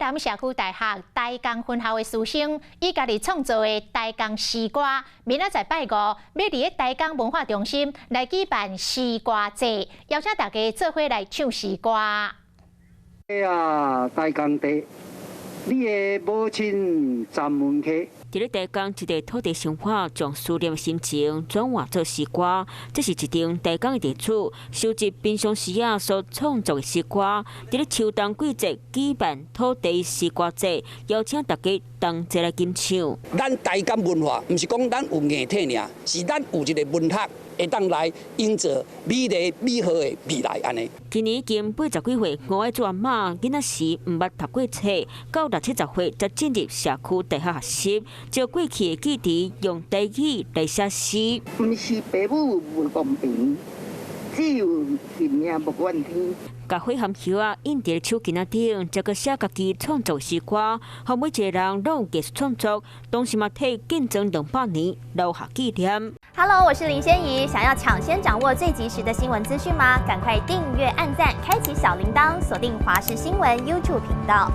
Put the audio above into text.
南社區大學台江分校的師生，以家己創作的台江詩歌，明仔載拜五，欲佇咧台江文化中心來舉辦詩歌節，邀請大家做伙來唱詩歌。哎呀，台江地，你的母親站門口。佇咧台江這塊土地生活，將思念心情轉化做詩歌。這是一間台江的地主收集平常時仔所創作的詩歌。佇咧秋冬季節舉辦土地詩歌節，邀請大家同齊來欣賞。咱台江文化，毋是講咱有硬體爾，是咱有一个文學會當來營造美麗美好的未來按呢。今年已經80幾歲，五位祖阿嬤囡仔時毋捌讀過冊，到六七十歲才進入社區大學學習，將過去的記憶用台語來寫詩。毋是爸母無公平，只有人命無怨天。共火含葉仔印佇手巾仔頂，再閣寫家己創作詩歌，予每一个人攏有藝術創作，同時嘛替建莊200年留下紀念。 Hello，我是林仙怡，想要搶先掌握最及時的新聞資訊嗎？趕快訂閱、按讚、開啟小鈴鐺，鎖定華視新聞 YouTube 頻道。